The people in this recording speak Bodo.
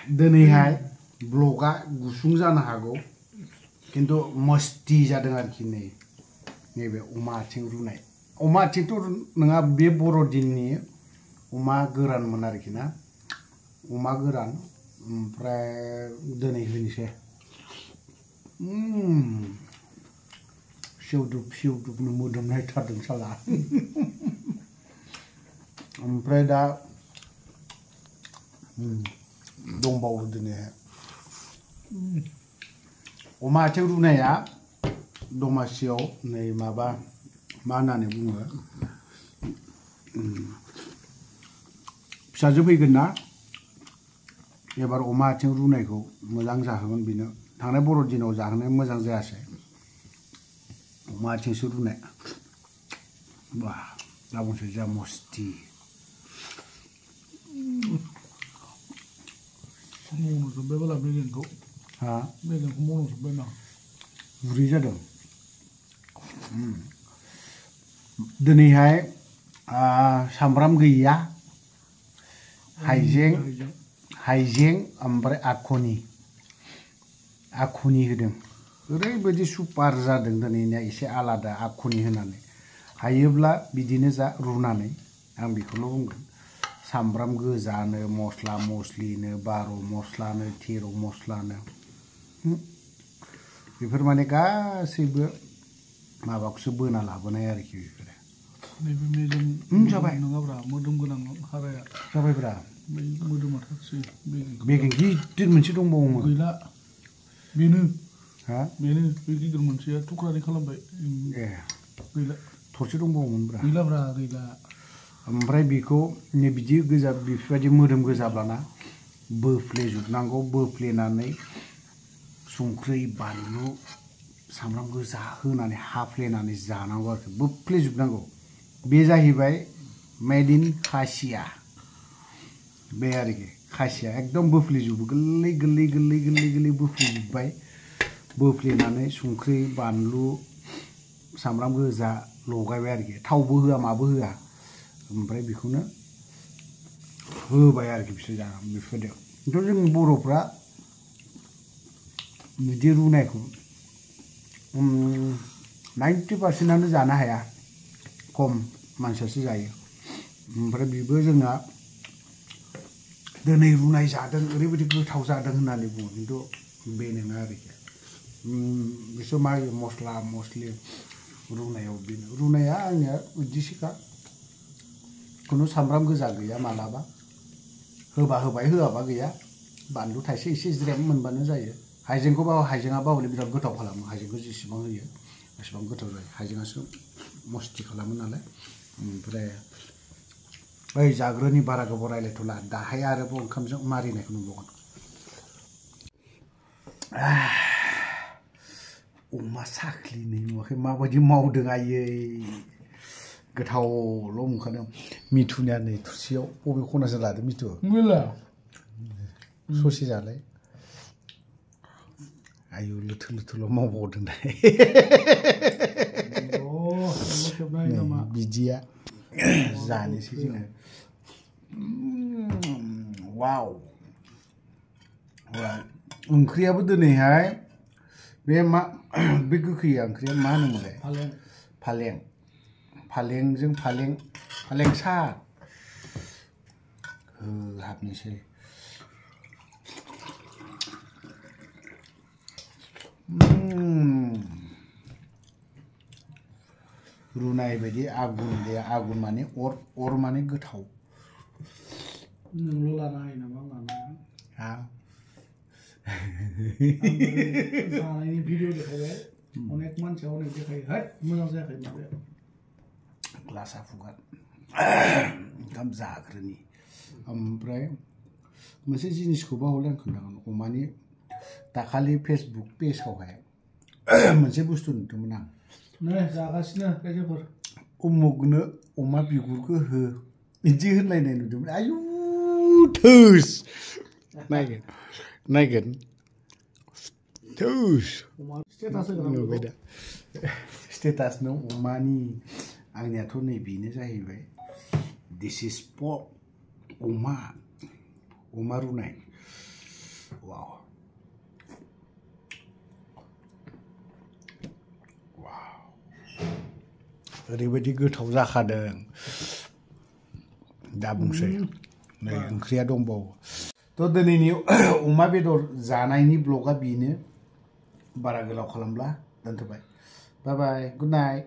दिनैहाय ब्लगा गुसुं जानो हागौ किन्तु मस्ती जादों आरोखि नैबे अमा आथिं रुनाय अमा आथिंथ' नङा बे बर'दिननि अमा गोरानमोन आरोखि ना अमा गोरान ओमफ्राय दिनै होनोसै सिवदुबनो मोदोमनाय थारदों साला ओमफ्राय दा दंबावो दिनैहाय अमा आथिं रुनाया दमासियाव नै माबा मा होननानै बुङो फिसाजो फैगोन ना एबार अमा आथिं रुनायखौ मोजां जाहोगोन बेनो थांनाय बर'दिनाव जाहोनाय मोजां जायासै अमा आथिंसो रुनाय वाह गाबोनसो जा मस्ती मावजोब्बाय बाला बेगेंखौ हा बेगेंखौ मावजोब्बाय ना गुरै जादों दिनैहाय सामब्राम गैया हाइजें ओमफ्राय आखुनि होदों ओरैबायदि सुपार जादों दिनैनिया एसे आलादा आखुनि होनानै हायोब्ला बिदिनो जा रुनानै आं बेखौल' बुंगोन सामब्राम गोजानो मस्ला मस्लिनो 12 मस्लानो 13 मस्लानो बेफोर माने गासैबो माबाखौसो बोना लाबोनाय आरोखि बेफोरो नैबे मेजेम जाबाय नङाब्रा मोदोम गोनां हाराया जाबायब्रा मोदोमा थारसै बेगें गिदिर मोनसे दंबावोमोन गैला बेनो हा बेनो बे गिदिर मोनसेया थुख्रानै खालामबाय ए गैला थरसे दंबावोमोनब्रा गैलाब्रा गैला ओमफ्राय बेखौ बिदि गोजा बेफोरबायदि मोदोम गोजाब्लाना बोफ्लेजोबनांगौ बोफ्लेनानै संख्रि बानलु सामब्राम गोजा होनानै हाफ्लेनानै जानांगौ आरोखि बोफ्लेजोबनांगौ बे जाहैबाय मेड इन खासिया बे आरोखि खासिया एकदम बोफ्लेजोबो गोरलै बोफ्लेजोब्बाय बोफ्लेनानै संख्रि बानलु सामब्राम गोजा लगायबाय आरोखि थावबो होआ माबो होआ ओमफ्राय बेखौनो होबाय आरोखि बिसोर जाना बेफोरबायदियाव खिन्थु जों बर'फ्रा बिदि रुनायखौ 90% जानो हाया खम मानसियासो जायो ओमफ्राय बेबो जोंना दिनै रुनाय जादों ओरैबायदि गोथाव जादों होननानै बुङो खिन्थु बे नङा आरोखि बिसोर मा होयो मस्ला मस्लि रुनायाव बेनो रुनाया आंनिया बिदिसोखा खुनु सामब्राम गोजा गैया मालाबा होबा होबाय होआबा गैया बानलु थाइसे एसे ज्रेम मोनबानो जायो हाइजेंआ बावले बिराद गोथाव खालामो हाइजेंखौ जेसेबां होयो एसेबां गोथाव जायो हाइजेंआसो मस्ति खालामो नालाय ओमफ्राय ओइ जाग्रोनि बारा गोबाव रायलायथ'ला दाहाय आरोबाव ओंखामजों मारिनायखौ नुबावगोन अमा साख्लिनै नुवाखै माबायदि मावदों आयै गोथावल' मोनखादों मिथुनिया नै थुरसियाव बबे खनासो लादों मिथु गैला ससे जालाय आयु लोथो मावबावदों बिदिया जानोसै जोङो वाव ओंख्रियाबो दिनैहाय बे गोखैया ओंख्रिया मा होनोमोनलाय फालें साग हाबनोसै रुनाय बायदि आगुन माने अर माने गोथाव नोंल' लानो हायो नामा हा जानायनि भिडिअ देखायबाय अनेक मानसिया अनेक देखायो हाट मोजां जायाखै माबाया ग्लासा फुगार ओंखाम जाग्रोनि ओमफ्राय मोनसे जिनिसखौबा हले आं खोन्थागोन अमानि दाखालि फेसबुक पेजावहाय मोनसे बुस्थु नुदोंमोन आं नै जागासिनो खायसेफोर उमुगनो अमा बिगुरखौ हो बिदि होनलायनाय नुदोंमोन आयु थोस नायगोन थोस नुबाय दा स्टेटास नों अमानि आंनियाथ' नै बेनो जाहैबाय दिस इज पर्क अमा रुनाय ओरैबायदि गोथाव जाखादों दा बुंसै नै ओंख्रिया दंबावो थ' दिनैनि अमा बेदर जानायनि ब्लगा बेनो बारा गोलाव खालामला दोनथ'बाय बाय बाय गुड नाइट